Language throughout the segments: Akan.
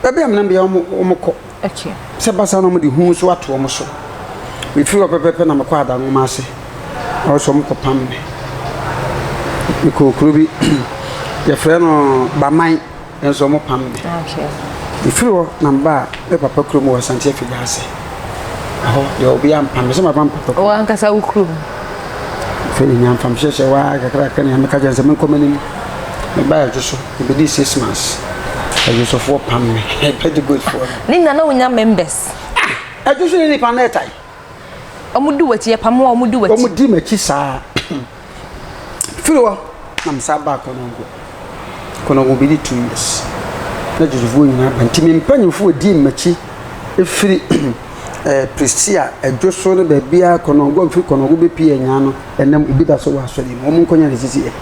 Baabi a menam biara wɔn kɔ. Okay. Sɛ basa na wɔde hu nso ato wɔn so. Mefiri hɔ pɛpɛpɛ na mekɔ Adanwoma ase. Ɛhɔ nso wɔkɔpam me. Mekɔɔ kuro bi, yɛfrɛ no Baman, nso wɔpam me. Okay. Mefiri hɔ na mebaa me papa kurom wɔ Asante Afigya ase. Ɛhɔ deɛ obiara mpam me sɛ maba me papa kurom. Wɔ ankasa wo kurom. Afei na nya mfam hyehyɛ hɔ ara kakrakra na meka kyerɛ sɛ menkɔ m'anim. Mebaa adwo so, mebɛdii 6 months. Adwosofoɔ pam me, Pentecostefoɔ no. Ne nyinaa na wonya members. Ah! Adwo so ne nipa na ɛtae. Ɔmo di w'akyi, yɛpam wo a ɔmo di w'akyi. Ɔmo di m'akyi saa. Firi hɔ na mesan baa Konongo. Konongo bɛdi 2 years. Na adwosofoɔ nyinaa ba. Nti me mpanyinfoɔ dii m'akyi ɛfiri Prestea, Adwo so ne baabiara Konongo, mfiri Konongo bɛpie Anyaa no, ɛnam obi da so wɔ asɔre mu. Ɔmo nkɔnya ne sisi ɛ.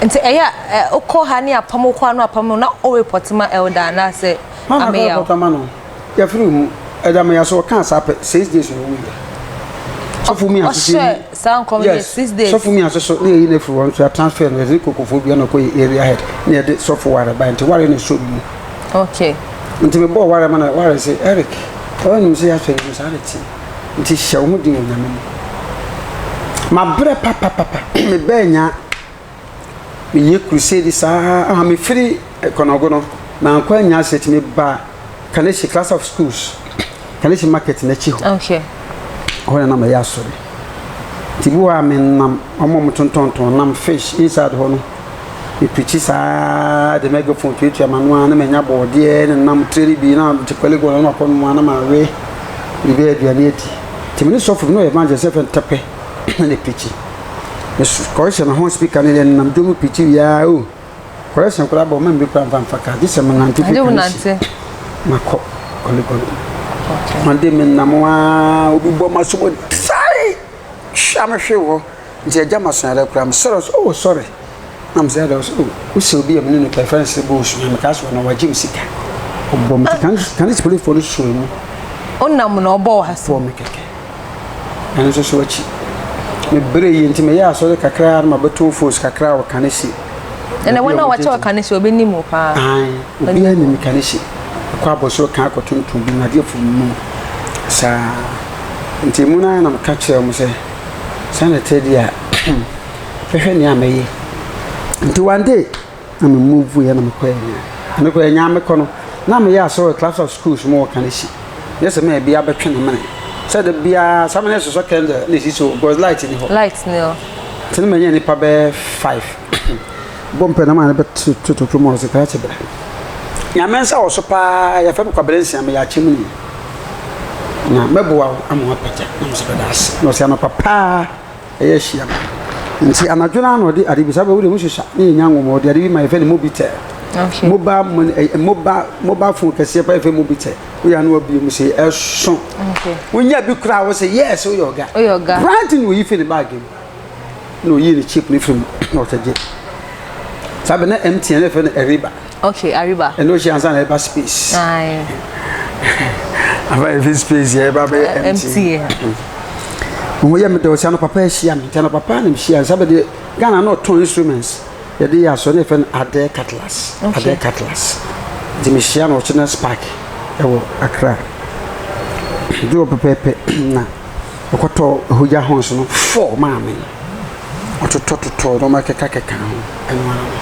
Nti ɛyɛ a wokɔ ha ne apam, wokɔ ha ne apam na wo report ma elder anaasɛ Mama kɔ ameyaw? report ama no. Yɛfiri mu. Ɛda me so ɔkaa saa pɛ, 6 days na ɔwuiɛ. Sɔfo mi aso Ɔhyɛ saa nkɔm yɛ 6 days. Sɔfo mi aso so ne yɛyi no afiri hɔ nso yɛ transfer no, yɛde kokofoɔ bi na ɔkɔ yɛ area head na yɛde sɔfo ware ba, nti ware na ɛsɔ bi mu. Nti mebɔɔ ware ma na ware sɛ, "Eric, ɔyɛ nim sɛ yɛasɔre mu saa na ti, nti hyɛ wo ho den wɔ Nyame mu." Mabrɛ papapapa. Mebɛɛ nya meyɛ crusade saa aha. Mefiri Kɔnɔgo no mankɔ anya ase nti meba Kaneshie Cluster of Schools, Kaneshie Market n'akyi hɔ. Hɔ na na mɛyɛ asɔre. Nti bi wɔ a menam ɔmo a ɔmo tontɔntɔn nam, fish inside hɔ no, mepirikyi saa de megaphone tuatua m'ano a na manya bɔɔdeɛ ne nam tire no bi na gye kɔlego na makɔ nom a na mawe biribi aduane adi. Nti me ne sɔfo bi na ɔyɛ evangelist, sɛ fɛn tɛpɛ na ne pirikyi. Mekɔhyɛ me ho speaker no deɛ nenam dwom pirikyi wiaa o. Correction koraa bɔ ɔma mi koraa mfa mfa kaa gye sɛ menante fi Ade wo Kaneshie nante. Makɔ Korle Bu. One day menam a obi bɔ m'aso mu sae hwɛ me hwe hɔ nti agya m'aso koraa mesɔre so, "Oh, sorry," na mesɛ ɛdɛ so, "Oh, wosɛ obi a mene no pɛ fɛn sɛ bɔ osu na meka so na wagye me sika." Ɔbɔ me ti Kaneshie, policefoɔ no sɔɔ mu. Wonam na ɔbɔ wɔ ha so. Bɔ me kɛkɛ. Ɛno nso so akyi mebrɛ yie nti meyɛ asɔre kakra na mabɛtɔn phones kakra wɔ Kaneshie. Ɛnna wɔn a wɔkyɛ wɔ Kaneshie, obi nim wo paa. Ae, obiara nim Kaneshie. Ɛkɔ abɔsoro kan akɔtontɔn bi na adeɛ fo mu saa. Nti mu no ara na meka kyerɛ wɔn sɛ saa na ɛteɛ deɛ a, hwehwɛ nea mɛyɛ. Nti one day na me move yɛ na mekɔ yɛ nya mekɔ yɛ nya mekɔ no na meyɛ asɔre wɔ class of schools mu wɔ Kaneshie. Nyɛ sɛ mɛyɛ bi abɛtwe ne mene sɛ da biara saa mene sosɔ candle na ɛsi so because light ni hɔ. Light ni hɔ. Nti na manya nipa bɛyɛ five bɔ mpɛ na maa ne bɛtoto kurom a ɔsɛ krakye bra. Nyame nsa wɔ so paa, yɛfrɛ me Kwabena Nsia, meyɛ akyem ni na mɛboa wo ama woapagya. Na mesɛ bɛda ase. Na ɔsɛ anɔpa paa ɛyɛ ahyia me. Nti anadwo no na ɔde ade bi saa bɛ wode mu hyehyɛ ne yɛnya nwoma, ɔde ade bi ma yɛfrɛ no Mobitel. Mobile money, mobile phone kɛseɛ paa yɛfrɛ Mobitel. Woyɛ ano abie mu sɛ ɛso. Wonya bi koraa wo sɛ yes, woyɛ ɔga. Woyɛ ɔga. Brand na oyi fi ne bag mu. Na oyi ne chip ne firi mu na ɔsɛ gye. Saa bɛ na MTN yɛfrɛ no Ariba. Okay, Ariba. Ɛno akyi ansa na ɛba Space. Aye. Aba efi Space yɛ ɛba bɛyɛ MTN. Wɔn yɛ me dɛ ɔsɛ ano papa ahyia me, nti ano papa na mehyia saa bɛ deɛ Ghana na ɔtɔn instruments yɛde yɛ asɔre na yɛfrɛ no Ade Cutlass. Ade Cutlass. Nti mehyia no ɔkyena Spark ɛwɔ Accra. De wɔ pɛpɛɛpɛ na ɔkɔtɔ hogya horns no four maa me. Ɔtotɔ totɔ nneɛma keka keka ho ɛno ara no.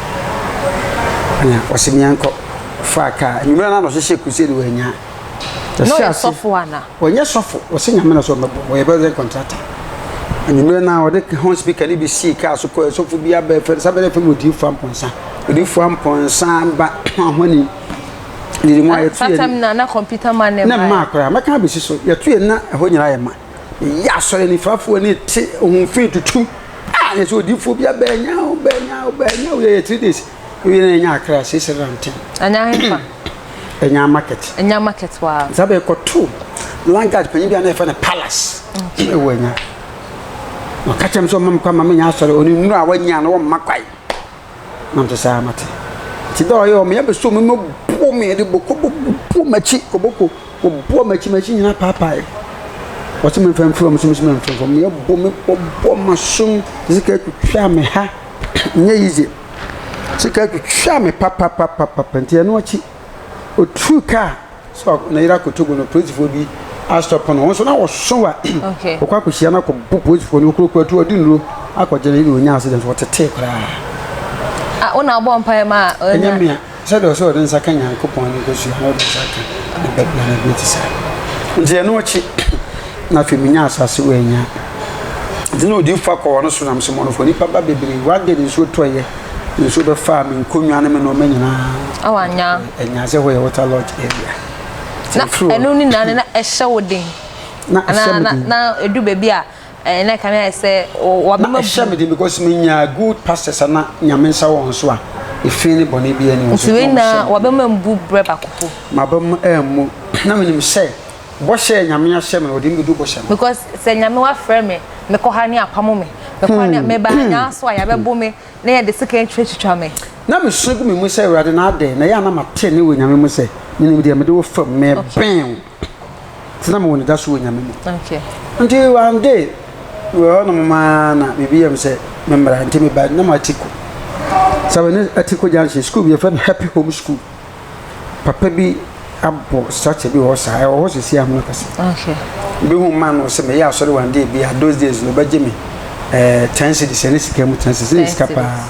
Ɛna ɔsɛ meankɔ faa kaa. Anwummerɛ no na ɔhyehyɛ crusade wɔ Anya. Na ɔyɛ sɔfo ana? Ɔnyɛ sɔfo, ɔsɛ Nyame na sɛ ɔmɛbɔ, ɔyɛ president contractor. Anwummerɛ no a ɔde horn speaker no bi sii kaa so kɔɛ, sɔfo bi abɛɛfɛ sɛ bɛrɛ fɛ mu Odiyifoɔ Ampɔnsa. Odiyifoɔ Ampɔnsa ba ahɔni didi mu a yɛto yɛ na na computer man ne mmaa koraa mɛka abɛsi so, yɛto yɛ na ɛhɔ nyinaa yɛ ma. Yɛ asɔre nifrafoɔ ne te ohunfin tutu a yɛ sɛ odiyifoɔ bi abɛɛnya o bɛɛnya o bɛɛnya o, yɛyɛ 3 days ebi na yɛnya akra 610. Anya hefa? Ɛnya Market. Ɛnya Market waa. Saa bɛ kɔto landguard panyin bi a na yɛfrɛ no Palace ɛwɔ Anya. Ɔka kyerɛ me sɛ ɔma me kwan ma menya asɔre, ɔne nnuro a wanya no wɔmma kwan. Na mete saa mate. Nti dɛ ɔyɛ ɔmo yɛbɛsɔ mu ma buo me yɛde boko buo m'akyi koboko wɔboɔ m'akyi, m'akyi nyinaa paapae. Wɔsɛ memfa mfiri wɔn so, mesɛ memfa mfiri wɔn. Yɛbɔ me bɔbɔ m'asom, sika twitwa me ha, nyɛ easy. Sika twitwa me papapapapa. Nti ɛno akyi. Ɔtuu kaa sɛ ne yere akɔ Togo no, polisifoɔ bi astɔpo no. Wɔn nso na wɔso a wɔkɔ akɔhyia no akɔbɔ polisifoɔ no, wɔkurakura tuo, wɔde nnuro akɔgye no, na ɔnya accident, wɔtetee koraa. Ah, wo na wobɔ mpaeɛ ma ɔnya? Ɛnyɛ me a. Sɛdeɛ ɔsɛ ɔde nsa ka Nyankopɔn ne nkosua na ɔde nsa ka ne ba biara bi te saa. Nti ɛno akyi na afei menya asase wɔ anya. Nti na odiyifoɔ akɔ wɔn so nam sɛ mɔnofo nipa ba bebree. One day nsuo tɔeɛ, nsuo bɛfaa me nkonnwa ne me nneɛma nyinaa. Awɔ anya. Anya sɛ hɔ yɛ water lodge area. Na ɛno ne nyinaa na ɛhyɛ wo den. Na ɛhyɛ me den. Na ɛdu baabi a Eh, na ɛkame ayɛ sɛ wabɛma bu. Na ɛhyɛ me den because menyaa good pastors a na Nyame nsa wɔ wɔn so a efi ne bɔne biara nni wɔn so. Nti wei nyinaa wabɛma mbu berɛ baako po. Maba mu ammu. Na menim sɛ bɔhyɛ a Nyame ahyɛ me no ɔde me bɛdu bɔhyɛ no. Because sɛ Nyame wafrɛ me, mekɔ ha ne apamo me, mekɔ ha ne meba ha nso a yɛabɛbo me na yɛde sekan twitwa me. Na mesu gu me mu sɛ Awurade na adɛn na ɛyɛ a na mate nne wɔ Nyame mu sɛ menim deɛ mede wo fam, mebɛn wo. Nti na mewɔ anidaso wɔ Nyame mu. Nti one day mewɔ hɔ nom aa na biribi yɛ me sɛ memmra nti meba na m'Atiko. Sɛ me ne Atiko junction school bi yɛfrɛ no Happy Home School. Papa bi abɔ structure bi wɔ hɔ saa ɛwɔ hɔ sisi a mene kasa. Bi hu man no sɛ meyɛ asɔre one day bi a those days no bɛgye me eh, 10 cedis ɛne sika mu 10 cedis ɛne sika paa.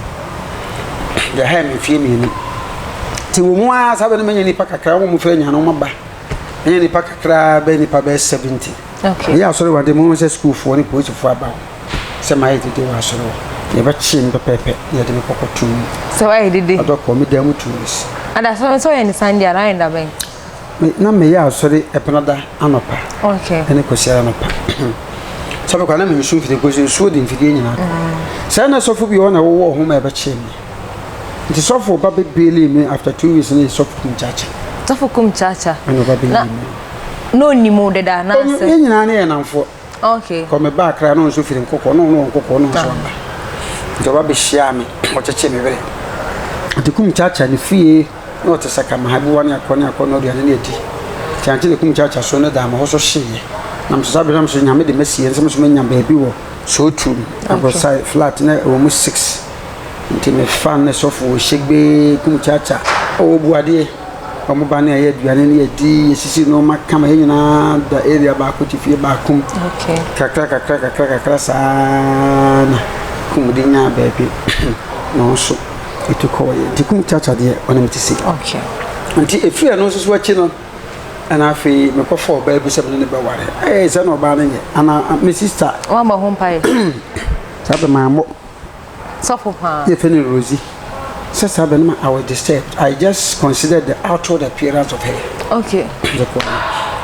Yɛhae me mfie mmienu. Nti wɔ mu ara saa bɛ no manya nipa kakra wɔn mu fɛ nya no wɔn aba. Ɛnyɛ nipa kakraa bɛyɛ nipa bɛyɛ 70. Okay. Meyɛ asɔre wɔ ade mu sɛ sukuufoɔ ne polisifoɔ aba hɔ sɛ mayɛ dede wɔ asɔre hɔ. Yɛbɛkyee me pɛpɛɛpɛ na yɛde me kɔkɔ tum. Sɛ wayɛ dede. Ɔdɔ kɔ me dan mu 2 weeks. Ada sɛ sɛ ɔyɛ ne Sunday anaa ɔyɛ dabɛn? Me na meyɛ asɔre ɛpenada anɔpa. Okay. Ɛne kwasiara anɔpa. Sɛ mekɔ na mensu mfidie kɔsi nsuo de mfidie nyinaa kɔ. Sɛ na sɔfo bi wɔ hɔ na ɛwowɔ ho ma ɛbɛkyee me. Nti sɔfo ba bɛ bailee me after 2 weeks no yɛ sɔfo Kum Chacha. Sɔfo Kum Chacha. Ɛna ɔba bɛyii me. Na onim wo deda anaasɛ? Yɛn nyinaa ne yɛ namfoɔ. Okay. Kɔ me ba Accra na ɔno nso firi Nkokɔ na ɔno wɔ Nkokɔ na ɔno nso aba. Nti ɔba bɛhyiaa me ɔkyekyee me werɛ. Nti Kum Chacha ne fie na ɔte Sakama ha bi wɔ ne akɔ ne akɔ na aduane ne adi. Nti ante ne Kum Chacha so ne daa me hɔ so hyeeɛ. Na me so saa berɛ na me so Nyame de masie nsɛ me so manya baabi wɔ Sootum Abrɔsai flat na ɛwɔ mu 6. Nti me fa ne sɔfo wɔ Shegbe kum kyakya ɔwɔ bu adeɛ ɔmo ba ne ɛyɛ aduane ne yɛdi yɛsisi nneɛma kama yɛn nyinaa da area baako te fie baako mu kakra kakra kakra kakra saa na kum de nyaa baabi na ɔnso ɛtu kɔɔyɛ nti kum kyakya deɛ ɔne me te se nti ɛfiri ɛno nso so akyi no ɛna afei mekɔfa ɔbaa bi sɛ mene ne bɛware ɛɛ sɛ na ɔbaa no nyɛ ana me sister wambɔ ho mpaeɛ saa bɛ mammɔ Sɔfo paa. Yɛfrɛ no Rosie. Sɛ saa bɛ no ma I was disturbed. I just considered the outward appearance of her. Okay.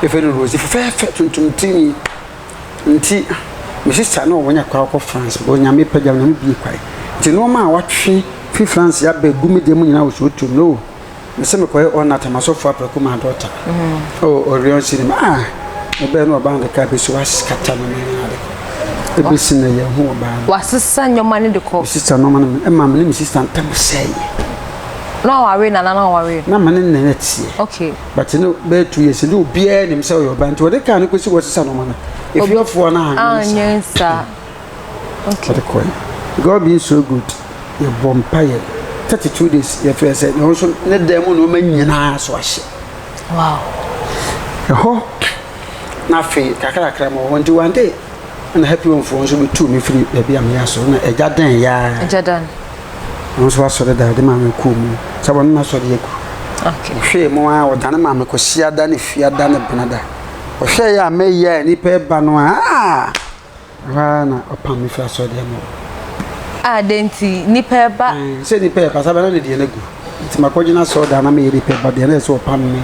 Yɛfrɛ no Rosie fɛfɛɛfɛ tuntum tirinwi. Nti me sister na ɔwɔ nya kwan kɔ France because Nyame pagya Nyame bie kwan. Nti nneɛma a watwe fi France aba gu me deɛ mu nyinaa wɔ so otum no. Mese mekɔyɛ all night ama sɔfo aprɛko my daughter. Oh, Orion cinema. Ah, mebɛɛ no ɔbaa no de kaa bɛsi waskata no nyinaa de kɔ. Ɛbɛsi na yɛn ho ɔbaa no. Wasesa nneɛma no de kɔ. Me sister nneɛma no ɛma me ne me sister ntam sɛe. Na ɔware nana na ɔware. Na me ne nana teɛ. Okay. But no bɛyɛ 2 years ne obiara nim sɛ ɔyɛ ɔbaa nti wɔde kaa no kɔsi wɔsesa nneɛma no. Efiɔfoɔ no anyɛ saa. Okay. Ɔde kɔe. God being so good, yɛbɔ mpaeɛ 32 days yɛfrɛ sɛ na nso ne dan mu nneɛma nyinaa so ahye. Wow. Ɛhɔ na afei kakrakra ma wɔ nti one day na happy home foɔ nso bɛtuu me firi baabi a meyɛ asɔre na agya dan yaa. Agya dan. Ɔno nso asɔre da ɔde maa me kɔɔ mu sɛ wɔn asɔre agu. Okay. Ɔhwɛɛ mu a ɔdane maa me kɔsia da ne fia da ne bena da. Ɔhwɛɛ yɛ a mɛyɛ a nnipa ɛba no a ah! Ɛhɔ ara na ɔpam me firi asɔredan mu hɔ. Adɛn nti? Nnipa reba. Sɛ nnipa reba, saa bɛ na ne deɛ no agu. Nti makɔgyina asɔredan na meyɛ nnipa reba deɛ na ɛsɛ sɛ ɔpam me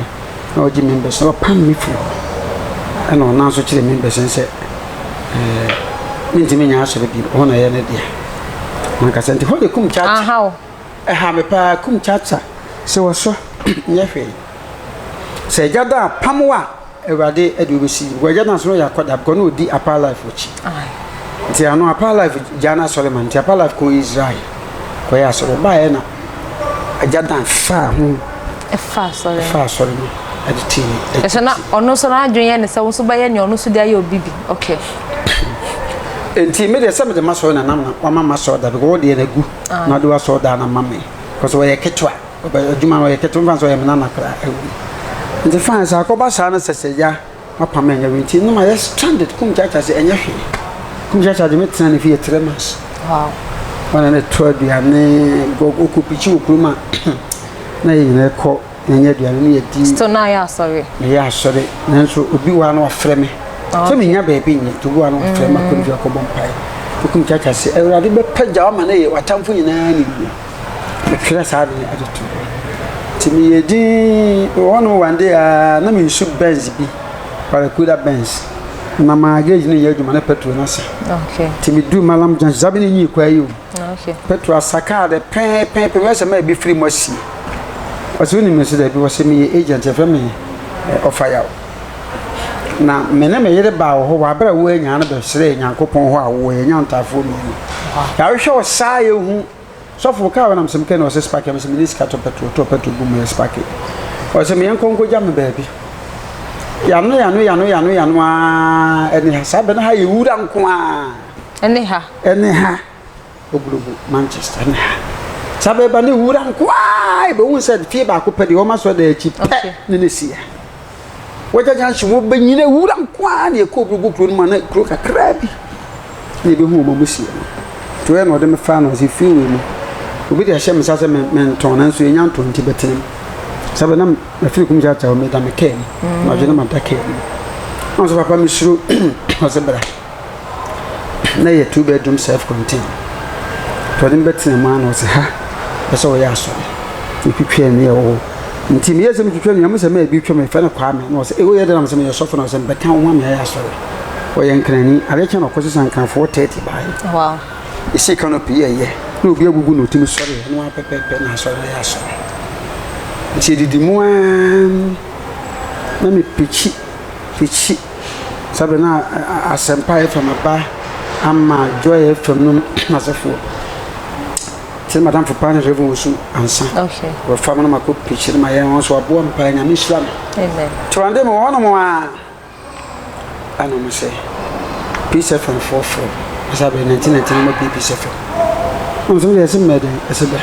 na ɔgye members na ɔpam me firi hɔ. Ɛna ɔnan nso kyerɛ members no sɛ ɛɛ mentumi nyɛ asɔre bio, hɔ na ɛyɛ ne dea. Mankasa nti hɔ de kum kyakya. Aha wo. Ɛha me paa kum kyakya sɛ wɔsɔ nyɛ hwee. Sɛ agya da a pam wo a Awurade de wo bɛsi because agya no aso yɛ akɔda because na ɔdi Upper Life akyi nti ano Upper Life gyaa no asɔre ma nti Upper Life kɔ Israel kɔyɛ asɔre ɔbaeɛ na agya dan faa ho ɛfa asɔre ɛfa asɔre no ɛde tii ne ɛsɛ na ɔno nso n'adwene yɛ ne sɛ wo nso bɛyɛ nea ɔno nso de ayɛ obi bi okay nti me deɛ sɛ mede m'asɔre na nam na wama m'asɔre da because wo deɛ na gu na de w'asɔre da na ma me because wɔyɛ ketewa. Ɔbɛyɛ adwuma no ɔyɛ ketewa mfa sɛ ɔyɛ me nana koraa ɛwɔ mu. Nti fine sɛ akɔba saa no sɛ sɛ ya mapam ɛnyɛ hwee nti no mayɛ stranded kum kyakya sɛ ɛnyɛ hwee. Kum kyakya de me tena ne fie 3 months. Wow. Ɔna ne tɔ aduane ɔkɔ pikyi wɔ kurom a na yɛ nyinaa kɔ yɛnyɛ aduane ne yɛdi. Still na ayɛ asɔre. Meyɛ asɔre nanso obi wɔ ha na wafrɛ me. Ah, Sɛ menya baabi nyɛ nti obi wɔ ha na wafrɛ me akɔ ne fie akɔbɔ mpaeɛ. Kum kyakya sɛ Awurade bɛpagya wo ama no yɛ w'atamfo nyinaa ne wuo. Metwerɛ saa ade no de too hɔ. Nti meyɛɛ dinn wɔ hɔnom one day ara na meresu Benz bi, Barracuda Benz. Na ma gauge no nyɛ adwuma na petrol no asa. Okay. Nti meduu Mallam Junction, saa bɛ no nyii kwaa yi o. Okay. Petrol asa kaa de pɛɛpɛɛpɛ, meyɛ sɛ maa bi firi mu asie. Ɔsɛ wonim me so daabi, wɔsɛ meyɛ agent, yɛfrɛ me Ɔfayaw. Na me ne me yere baa wɔ hɔ wɔ abere a woanyaa no bɛsrɛɛ Nyankopɔn hɔ a wowɔ yɛnya ntaafoɔ mmienu. Yɛahwehwɛ wo saa yɛhu Sɔfo, kaa wei na mesɛ mekɛ na ɔsɛ spake, mesɛ mene sika tɔ petrol, tɔ petrol gu mu yɛ spake. Ɔsɛ me yɛnkɔ nkɔgya me baabi. Yano yano yano yano yano aa ɛne ha saa bɛ na ha yɛ wura nko aa. Ɛne ha. Ɛne ha. Oglobo Manchester ɛne ha. Saa bɛ ba ne wura nko aa ebe hu sɛ fie baako pɛ deɛ wɔma sɔ da akyi pɛ ne ne si ya. Wɔgya junction wɔbɛnyina wura nko ara na yɛkɔ obi gu kuro no mu ana kuro kakraa bi na yɛbɛhu wɔn amusie no nti wɔyɛ na ɔde me faa no ɔsɛ fie wei mu obi de ahyɛ me nsa sɛ mentɔn nanso yɛnya ntɔn nti bɛtena mu sɛ bɛ na mafiri kum kyakya wɔ meda me kaa mu madwene mada kaa mu na ɔsɛ papa mesuro ɔsɛ bra na ɛyɛ two bedroom self contained nti ɔde me bɛtena mu ara na ɔsɛ ha pɛ sɛ ɔyɛ asɔre metwitwa nnua wɔ hɔ nti meyɛ sɛ metwitwa nnua mo sɛ mɛ bi twa me fɛ no kwaa me na ɔsɛ ɛwɔ yɛ dɛ na sɛ meyɛ sɔfo na ɔsɛ mbɛka wo ho ama yɛayɛ asɔre ɔyɛ nkrani adeɛ kyɛ na ɔkɔ sesa nkrafoɔ 30 baeɛ wow ɛsii canopy yɛ yɛ na obi agugu na ɔtumi sɔre ɛno ara pɛpɛpɛ na asɔre na yɛ asɔre nti ɛdidi mu ara na mepikyi pikyi Saa berɛ no na Asɛmpa FM aba ama Joy FM nom asefoɔ. Nti na madamfo paa ne Reverend Osu Ansa. Okay. Wɔfa me na makɔ preach no ma yɛn wɔn nso aboa me paa Nyame nhyira no. Amen. Nti wɔn de me wɔ hɔnom a ɛna wɔn sɛ Peace FM foɔ frɛ. Ɛsɛ abɛn 1999 na wɔabie Peace FM. Na wɔn nso deɛ ɛsɛ mmɛ den ɛsɛ bɛ.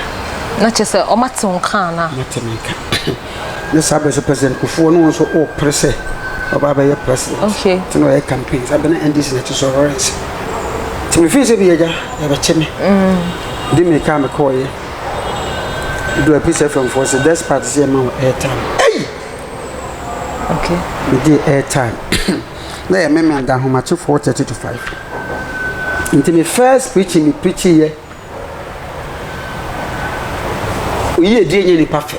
Na kyerɛ sɛ wɔate wo nka anaa? Wɔate me nka. Ne saa bere so President Kufuor no nso ɔrepere sɛ ɔba abɛyɛ president. Okay. Nti na ɔyɛ campaign. Saa bere na NDC na ɛte so Lawrence. Nti mefii sɛ bi agya yɛbɛkye me. Mm. Di me kaa mekɔɔyɛ. Du a Peace FM foɔ sɛ despite sɛ yɛma wo airtime. Ei! Okay. Mede airtime. Na yɛ meme da ahomakye 4:30 to 5. Nti me first preaching me preaching yɛ Oyiedie nyɛ nipa fɛ.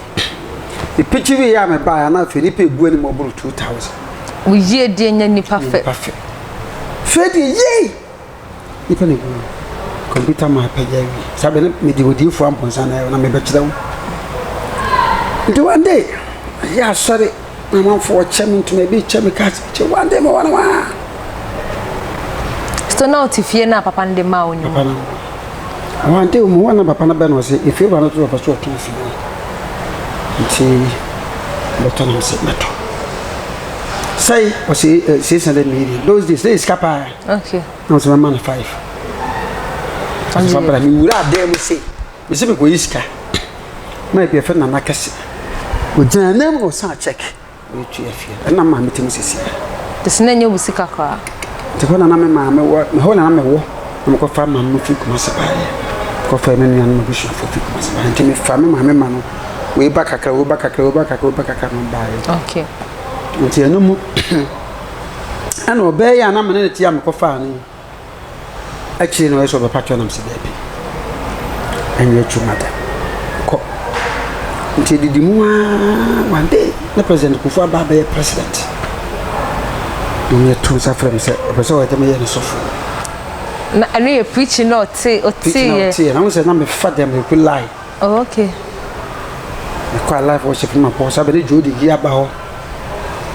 Mepikyi wieɛ a mebaeɛ na afei nipa egu anim ɔboro 2000. Oyiedie nyɛ nipa fɛ. Nipa fɛ. Fɛ deɛ yei! Nipa na egu hɔ. Kɔmputa ma apagya awie. Saa bɛ no mede odiyifoɔ ampɔnsa na ɛwɔ na mebɛkyerɛ wo. Nti one day, yɛ asɔre na amanfoɔ kyɛ me ntoma ebi kyɛ me cars kyɛ one day mewɔ no waa. So na ɔte fie na papa no de maa wo no papa no one day mu hɔ na papa no bɛ no ɔsɛ efie wura no to ɔpɛ so ɔtɔn fie no nti bɛtɔ nam sɛ mɛtɔ sɛi ɔsɛ 600 million those days sɛ sika paa okay na ɔsɛ mɛma no 5 ɔsɛ fa bra mewura adan mu sei Mese mekɔyi sika ma ebi yɛfrɛ no Nana Kɛse. Ɔgyina anan mu na ɔsan check ɔde tua fie no. Ɛna maame te mu sisi. Te sɛ na ɛnyɛ wo sika koraa. Nti hɔ na na me maame wɔ, hɔ na na mewɔ na mekɔfa maame no firi Kumasi baeɛ. Kɔfa me nuanom abusuafoɔ firi Kumasi baeɛ. Nti mefa me maame ma no, wei ba kakra, wei ba kakra, wei ba kakra, wei ba kakra na ɔbaeɛ. Okay. Nti ɛno mu ɛna ɔbaa yi a na me ne no te a mekɔfaa no yi. Akyire no ɔyɛ sɛ ɔbɛpa kyɛw nam sɛ daabi ɛnyɛ adwuma da kɔ nti ɛdidi mu aa one day na president Kufuor aba abɛyɛ president na ɔmo yɛto nsa frɛ me sɛ ɔpɛ sɛ ɔyɛ dɛ meyɛ ne sɔfo na ɛno yɛ preaching na ɔte ɔte preaching na ɔte yɛ na ho sɛ na mefa dɛm mekɔ lie oh okay mekɔ alive worship no ma pɔ sɛ abɛde Jody yi aba hɔ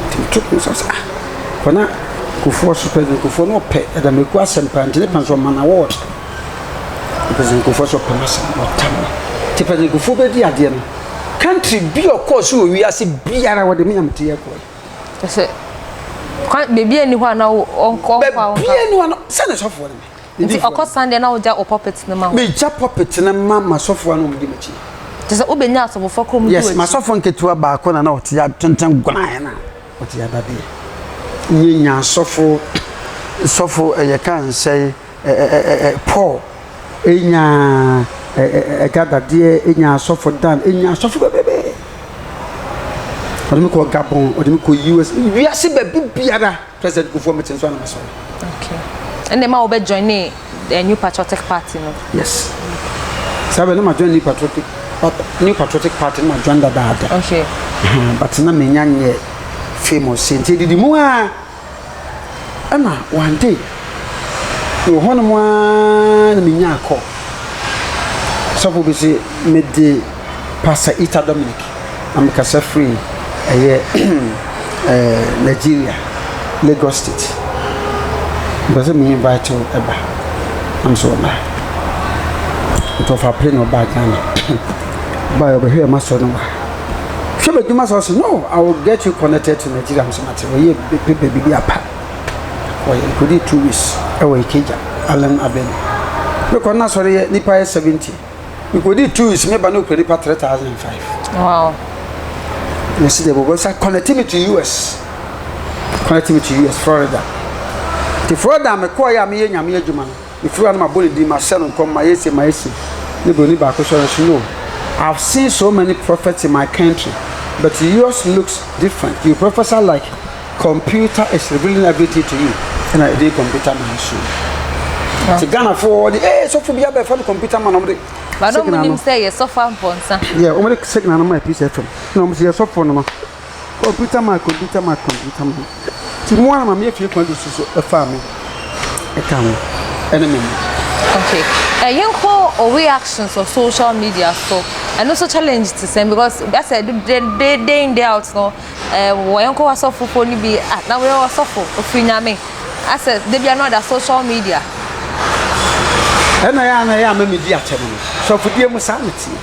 Nti meto pono so sɛ ah kɔ na Kufuor so President Kufuor na ɔpɛ Adameku asɛm paa nti ne pɛn so ɔma no award. President Kufuor so ɔpɛ m'asɛm na ɔtam me. Nti President Kufuor bɛdi adeɛ no country bi a ɔkɔɔ so wɔ wiase biara wɔde me a mete yɛ kɔɛ. Sɛ kwan baabi a ni hɔ a na ɔnkɔ ɔnkɔ a ɔnka. Baabi a ni hɔ no sɛ ne sɔfoɔ no me. Nti ɔkɔ Sunday na wogya wo pulpit no ma hɔ. Megya pulpit no ma m'asɔfoɔ a na wɔdi m'akyi. Kyerɛ sɛ wobɛnya asɔfofoɔ kɔ mu di Yes, w'akyi. m'asɔfo nketewa baako na na ɔte ya tenten gwan na ɔte adadeɛ. Nye nya asɔfo sɔfo ɛyɛ ka nsɛe ɛ ɛ ɛ ɛ Paul enya ɛ ɛ ɛga dadeɛ enya asɔfo Dan enya asɔfo bebrebe. Ɔde me kɔ Gabon, ɔde me kɔ US, wiase baabi biara President Kufuor mete nso a na masɔre. Okay. Ɛnna ɛma wobɛ join ne eh, New Patriotic Party no. Yes. Saa bɛ na ma join New Patriotic New Patriotic Party na ma join dadaada. Okay. But na menya nyɛ famous nti edidi mu a ɛna one day wɔ hɔnom ara na menya akɔ. Sɔfo bi se mede Pastor Ita Dominic na mekasa firi ɛyɛ ɛɛ Nigeria, Lagos State. Mepɛ sɛ me invite wo ɛba. Na me sɛ ɔmmra. Nti ɔfa plane ɔbaa Ghana. Ɔbaeɛ ɔbɛhwɛɛ m'asɔre no wɔ ha. Hwɛ m'adwuma sɛ ɔse no, I will get you connected to Nigeria. Me sɛ mate, ɔyɛ paper biribi apa. Ɔyɛ mekɔdii 2 weeks ɛwɔ Ikeja, Allen Avenue. Mekɔ no asɔre yɛ nipa yɛ 70. Mekɔdii 2 weeks meba no okura nipa 3005. Wow. Mesi deɛ bɔbɔ sa connect me to US. Connect me to US, Florida. Nti Florida a mekɔɔ yɛ a meyɛ nyame adwuma no, mefiri hɔ a na mabɔ ne din, mahyɛ no nkɔm, mayɛ se, mayɛ se. Ne buroni baako sɔre so no. I've seen so many prophets in my country, but yours looks different. You prophesy like computer is revealing everything to you. Ɛna ɛde computer man so. Nti Ghanafoɔ de, ee sɔfo bi abɛfa no computer man, ɔmo de But no signal nim no. sɛ yɛ sɔfo ampɔnsa. Yeah, wɔn de signal no ma Peace FM. Na wɔn sɛ yɛ sɔfo no no. Computer man, computer man, computer man. Ti mu ara ma mi efie kwan do soso ɛfa mi ɛka ho ɛne mi mu. Okay. Yɛnkɔ o reactions wɔ social media so. Ɛno nso challenge te sɛn because asɛ day day day in day out no wɔ yɛnkɔ asɔfofoɔ no bi ah na wɔyɛ ɔsɔfo ofiri nyame asɛ de bia no ɔda social media. Ɛna yɛ ana yɛ ama mi di atɛm no. Sɔfodie mu saa na teɛ.